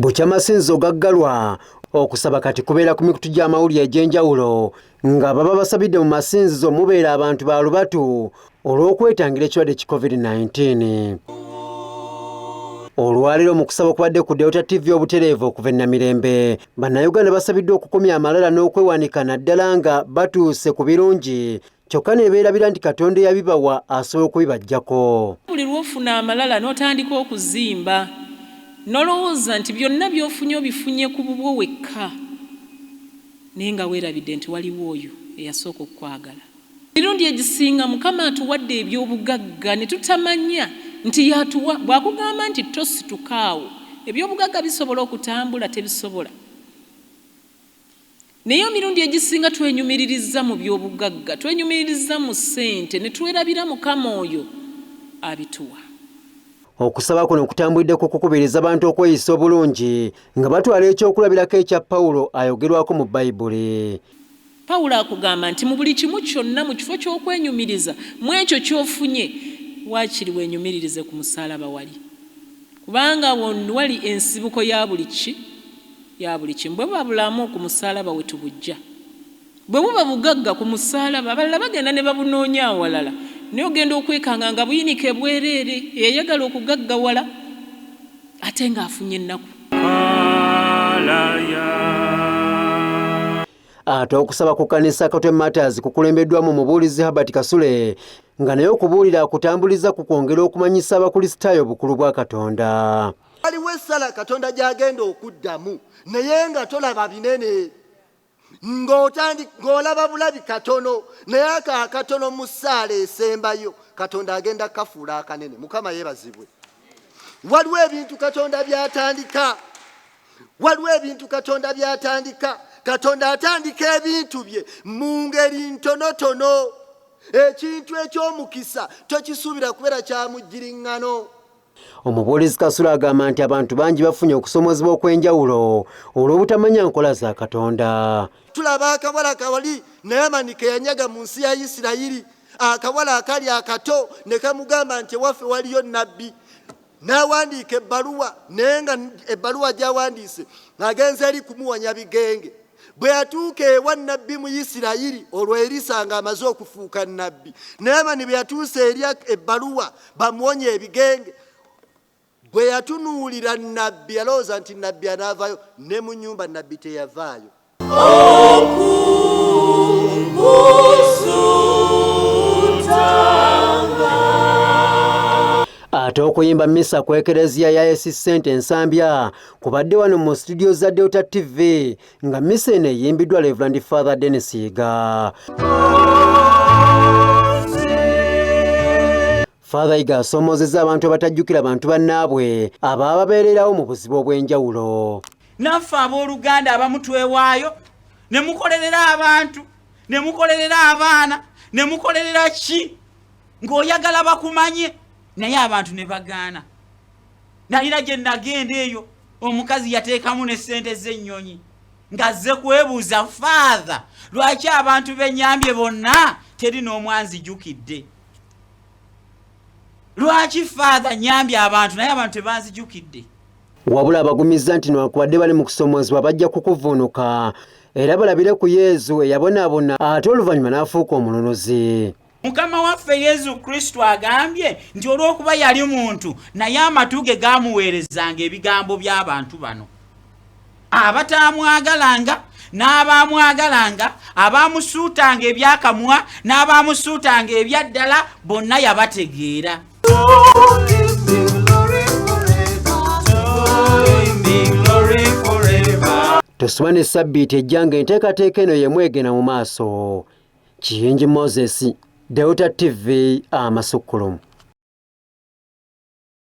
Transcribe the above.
Bukya amasinzizo gaggalwa, okusaba kati kubeera ku mikutu gy'amawulire egy'enjawulo nga baba basabidde mu masinzizo mubeera abantu ba lubatu olw'okwetangira ekirwadde ki COVID-19. Olwaleero mu kusaba okubadde ku Delta TV obutereevu okuva e Namirembe, Bannayuganda basabiddwa okukomya amalala n'okwewanika naddala nga batuuse ku birungi kyokka ne beerabira nti Katonda eyabibawa asobola okubibaggyako. Buli lw'ofuna amalala n'otandika okuzimba n'olowooza nti byonna by'ofunye obifunye ku bubwo wekka naye nga weerabidde nti waliwo oyo eyasooka okukwagala. Emirundi egisinga Mukama atuwadde eby'obugagga ne tutamanya nti y'atuwa. Bw'akugamba nti tosituka awo, eby'obugagga bisobola okutambula? Tebisobola. Naye emirundi egisinga twenyumiririza mu by'obugagga, twenyumiririza mu ssente ne twerabira Mukama oyo abituwa. Okusaba kuno kutambulidde ku kukubiriza bantu okweyisa obulungi nga batwala ekyokulabirako ekya Pawulo ayogerwako mu Bayibuli. Pawulo akugamba nti mu buli kimu kyonna mu kifo ky'okwenyumiriza mu ekyo ky'ofunye, waakiri weenyumiririze ku musaalaba wali, kubanga wali ensibuko ya buli ki ya buli kimu. Bwe buba bulamu, ku musaalaba we tubuggya. Bwe buba bugagga, ku musaalaba. Abalala bagenda ne babunoonya awalala, naye ogenda okwekanga nga buyinike bwereere. Eyayagala okugaggawala ate ng'afunye ennaku. Ate okusaba ku kkanisa Katwe Martyrs kukulembeddwamu omubuulizi Herbert Kasule nga naye okubuulira akutambuliza ku kwongera okumanyisa Abakulisitaayo obukulu bwa Katonda. Waliwo essala Katonda gy'agenda okuddamu naye nga tolaba binene, ng'olaba bulabi katono, naye ako akatono mu ssaala esembayo Katonda agenda kukafuula akanene. Mukama yeebazibwe. Waliwo ebintu Katonda by'atandika, waliwo ebintu Katonda by'atandika. Katonda atandika ebintu bye mu ngeri ntonotono. Ekintu eky'omukisa tokisuubira kubeera kya mujjiriŋŋano. Omubuulizi Kasule agamba nti abantu bangi bafunye okusomoozebwa okw'enjawulo olw'obutamanya nkola za Katonda. Tulaba akawala kawali Naamani ke yanyaga mu nsi ya Isirayiri, akawala akali akato ne kamugamba nti ewaffe waliyo nnabbi, n'awandiika ebbaluwa, naye nga ebbaluwa gy'awandiise agenze eri kumuwonya bigenge. Bwe yatuuka ewa nnabbi mu Isirayiri, olwo Erisa ng'amaze okufuuka nnabbi, Naamani bwe yatuusa eri ebbaluwa bamuwonye ebigenge, bwe yatunuulira nnabbi yalowooza nti nnabbi anaavaayo, ne mu nnyumba nnabbi teyavaayo. Ate okuyimba mmisa ku Ekereziya ya Esi Ssente Nsambya kubadde wano mu situdiyo za Delta TV nga mmisa eno eyimbiddwa Reverend Father Dennis Yiga. Father Yiga asomoozezza abantu abatajjukira bantu bannaabwe ababa babeererawo mu buzibu obw'enjawulo. Naffe abooluganda abamu twewaayo ne mukolerera abantu, ne mukolerera abaana, ne mukolerera ki ng'oyagala bakumanye, naye abantu ne bagaana. Nalina gye nagenda eyo, omukazi yateekamu ne ssente z'ennyonyi ng'azze kwebuuza Father lwaki abantu benyambye bonna teri n'omu anzijukidde. Lwaki Father nyambye abantu naye abantu tebanzijukidde? Wabula abagumizza nti newankubadde bali mu kusomoozebwa bajja kukuvuunuka era balabire ku Yezu eyabonaabona ate oluvannyuma n'afuuka omununuzi. Mukama waffe Yesu Kristo agambye nti olw'okuba yali muntu, naye amatu ge gaamuweerezanga ebigambo by'abantu bano abataamwagalanga n'abaamwagalanga, abaamusuutanga ebyakamwa n'abaamusuutanga ebyaddala, bonna yabategeera. Tosubwa ne ssabbiiti ejja ng'enteekateeka eno y'emu egenda mu maaso. Kiyingi Moses, Delta TV, Amasukkulumu.